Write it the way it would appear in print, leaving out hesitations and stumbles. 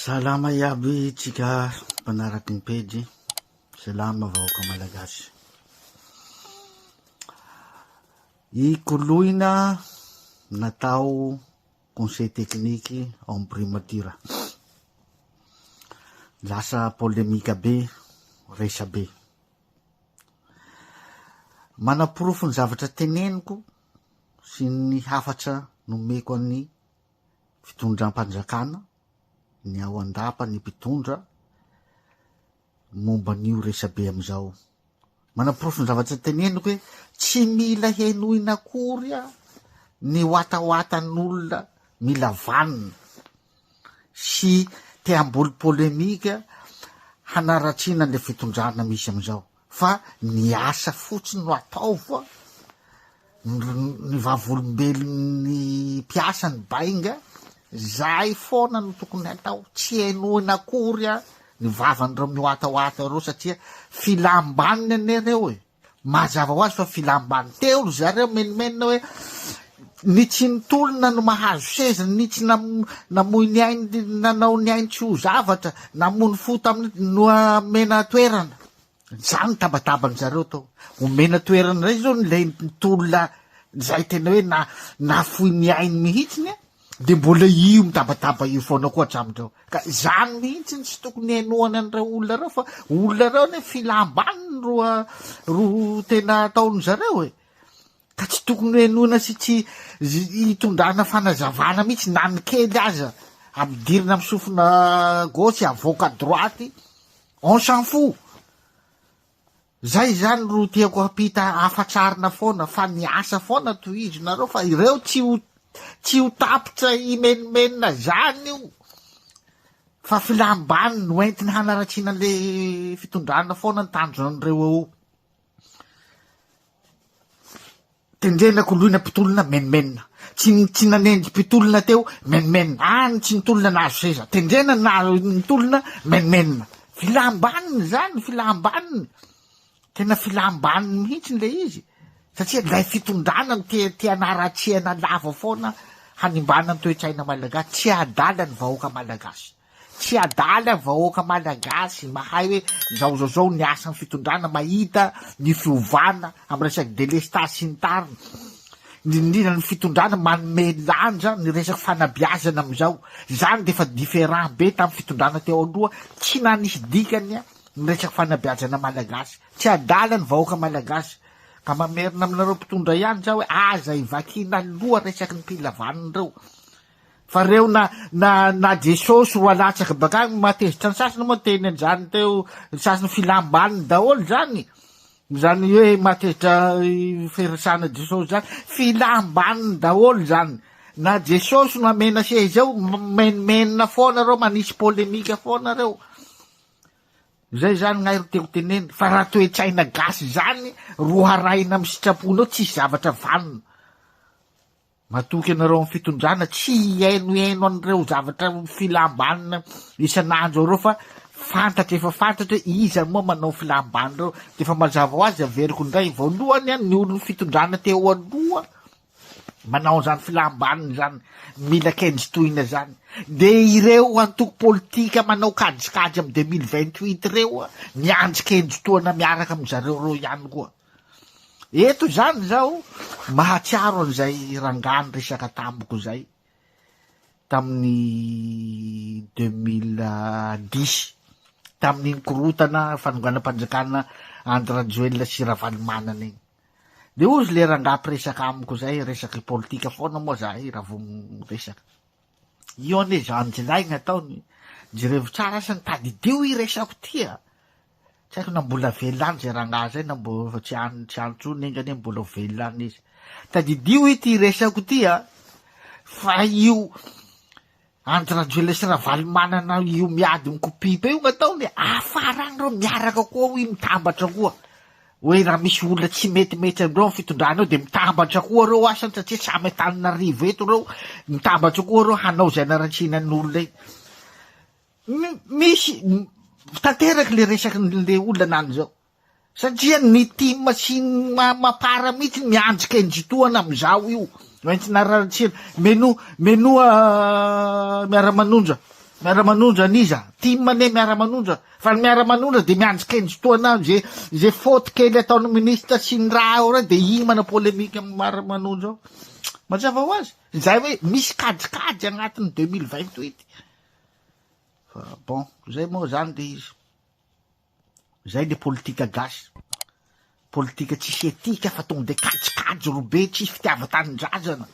Salama iaby tsika mpanaraky ny pejy, salama vahoaka malagasy. I Koloina natao conseil technique ao amin'ny primature. Lasa polemika be, resabe. Manaporofo ny zavatra teneniko sy ny hafatra nomeko an'ny fitondram-panjakana, ny ao an-dapa, ny mpitondra momba an'io resabe amin'izao. Manaporofo ny zavatra teneniko hoe tsy mila henoina akory ny watawatan'olona mila vanona sy te hamboly polemika hanaratsiana an'ilay fitondrana misy amin'izao fa ny asa fotsiny no atao fa ny vavolombelon'ny mpiasa ny bainga zay foana no tokony atao, tsy henoina akory ny vavan'ireo miwatawata ireo satria filam-baniny anie ireo e! Mazava ho azy fa filam-bany. Teo ry zareo menomenona hoe ny tsy nitolona no mahazo seza, ny tsy namoy ny ainy, nanao ny ainy tsy ho zavatra, namono fo tamin'ny no omena toerana. Izany ny tabataban-dry zareo tao. Omena toerana indray izao ilay nitolona izay tena hoe nafoy ny ainy mihitsiny Dia mbola io mitabataba io foana koa hatramin'izao. Ka izany mihitsy no tsy tokony henoana an'ireo olona ireo fa olona ireo anie filam-baniny ro ro tena ataon-dry zareo e. Ka tsy tokony henoina sy tsy hitondrana fanazavana mihitsy na ny kely aza. Ampidirina amin'ny sofina gauche avoaka droite, on s'en fout. Zay zany ro tiako hampita hafatrarina foana fa ny asa foana tohizo nareo fa ireo tsy ho tsy ho tapitra himenomenona zany io fa filam-baniny no entiny hanaratsiana anle fitondrana foana ny tanjonan'ireo eo. Tendrena koloina mpitolona menomenona. Tsy tsy nanendry mpitolona teo menomenona. Any tsy nitolona nahazo seza. Tendrena na nitolona menomenona. Filam-baniny izany, filam-baniny. Tena filam-baniny mihitsy ilay izy. Satria ilay fitondrana no te te hanaratsiana lava foana hanimbana ny toe-tsaina malagasy. Tsy adala ny vahoaka malagasy. Tsy adala vahoaka malagasy mahay hoe zao zao zao ny asan'ny fitondrana mahita ny fiovana amin'ny resaky delestazy sy ny tariny indrindra ny fitondrana manome lanja ny resaky fanabeazana amin'izao zany de efa différent be tamin'ny fitondrana teo aloha tsy nanisy dikany ny resaky fanabeazana malagasy tsy adala ny vahoaka malagasy ka mamerina aminareo mpitondra ihany za hoe aza ivakiana loha resaky ny mpila vanona reo Fa reo na na na Jesosy ho alatsaka bakany mahatezitra ny sasany moa teny an'izany teo ny sasany filam-baniny daholo zany zany hoe mahatezitra firesahana Jesosy zany filam-baniny daholo zany na Jesosy no amena seza eo mimenomenona foana reo manisy polemika foana reo zay zany gnay ro tiako teneny fa raha toe-tsaina gasy zany ro harahina amin'ny sitraponao tsisy zavatra vanona Matoky anareo amin'ny fitondrana tsy hihainohaino an'ireo zavatra filam-banina isan'andro ireo fa fantatra efa fantatra hoe iza moa manao filam-banina ireo dia efa mazava ho azy averiko indray voalohany an ny olon'ny fitondrana teo aloha manao an'izany filam-banina izany mila kendritohina izany dia ireo antoko politika manao kajikajy amin'ny 2028 ireo miandry kendritohana miaraka amin-dry zareo ireo ihany koa. Eto izany izao mahatsiaro an'izay rangahy niresaka tamiko izay tamin'ny 2010 tamin'iny korotana fanonganam-panjakana Andry Rajoelina sy Ravalomanana iny. Dia hozy le rangahy mpiresaka amiko izay, resaky politika foana moa zahay raha vao miresaka. Io anie zany jilahy ny ataony, jerevo tsara asa ny tadidio i resako ty a! Tsy haiko na mbola velona any zay rangahy zay na mbo efa tsy any tsy any tsony enga anie mbola ho velona any izy. Tadidio ity resako ity a! Fa io Andry Rajoelina sy Ravalomanana io miady mikopipa io gn'ataony afara agny reo miaraka koa hoy mitambatra koa. Hoe raha misy olona tsy metimety amindreo amin'ny fitondrana eo dia mitambatra koa reo asany satria samy Antananarivo eto reo, mitambatra koa reo hanao izay hanaratsiana ny olona iny. Misy tanteraka le resaky le olona nany zao satria ny tim sy ny mapar mihitsy miandry kendritohana amizao io maintsy nararatsiana menoa menoa miara-manonja. Miara-manonja an'iza? Tim anie miara-manonja fa ny miara-manonja de miandry kendry toa anao ze ze faute kely ataon'ny ministre sy ny raha ao reo de iny manao polémique amin'ny miara-manonja ao. Mazava ho azy. Zay hoe misy kajikajy agnatin'ny 2028. Fa bon, zay moa zany le izy. Zay le politika gasy. Politika tsisy etika fa tonga de kajikajy robe, tsisy fitiavan-tanindrazana.